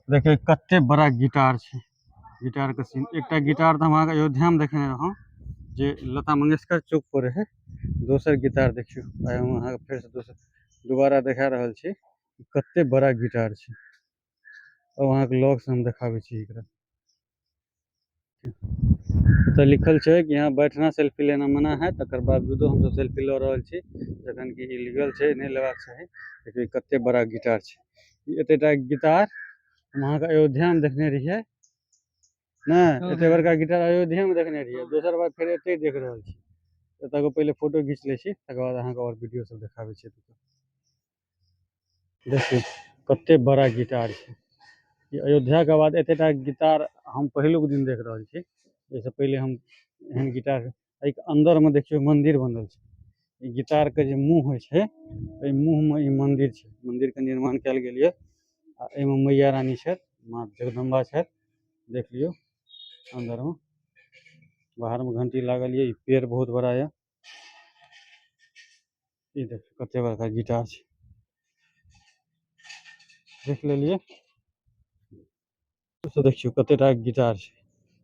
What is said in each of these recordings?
देखिए कते बड़ा गिटार छै। गिटार के सीन, एकटा गिटार तऽ हम अहाँके अयोध्या में देखने रहौं जे लता मंगेशकर चौक पर रहे। दोसर गिटार देखियौ, आइ हम अहाँके फेर से दोसर दोबारा देखा रहल छी। कते बड़ा गिटार छै। अब अहाँके लग से हम देखाबै छी एकरा। एतऽ लिखल छै कि यहाँ बैठना, सेल्फी लेना मना है। तकर बावजूदो हमसब सेल्फी लऽ रहल छी, जखन कि इलीगल छै, नहि लेबाक चाही। देखियौ, कते बड़ा गिटार छै। ई एतेटा गिटार हम अहाँके अयोध्या में देखने रहियै ने। एते बड़का गिटार अयोध्या में देखने रहियै, दोसर बार फेर एते देख रहल छी। एतऽ के पहिले फोटो घीच लै छी, तकर बाद अहाँके आओर वीडियो सब देखाबै छी। देखियौ, कते बड़ा गिटार छै ई। अयोध्या के बाद एतेटा गिटार हम पहिलुक दिन देख रहल छी। एहिसँ पहिले हम एहन गिटार, एहिके अंदर में देखियौ, मंदिर बनल छै। ई गिटार के जे मुँह होइ छै, एहि मुँह में ई मंदिर छै। मंदिर के निर्माण कयल गेल ये आ एहिमे मैया रानी छथि, माँ जगदम्बा छथि। देख लियौ अंदर में, बाहर में घंटी लागल ये। ई पेड़ बहुत बड़ा ये। ई देखियौ, कते बड़का गिटार छै, देख लेलियै। से देखियौ, कतेटा गिटार छै।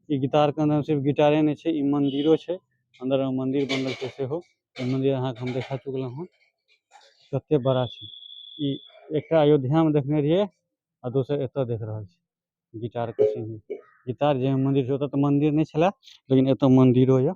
ई गिटार के अंदर सिर्फ गिटारे नहि छै, ई मंदिरो छै। अंदर में मंदिर बनल छै सेहो। ई मंदिर अहाँके हम देखा चुकलहुँ हँ, कते बड़ा छै ई। एकटा अयोध्या में देखने रहियै आ दोसर एतऽ देख रहल छी। गिटार के सीन, गिटार जे मंदिर छै, ओतऽ तऽ मंदिर नहि छलै, लेकिन एतऽ मंदिरो ये।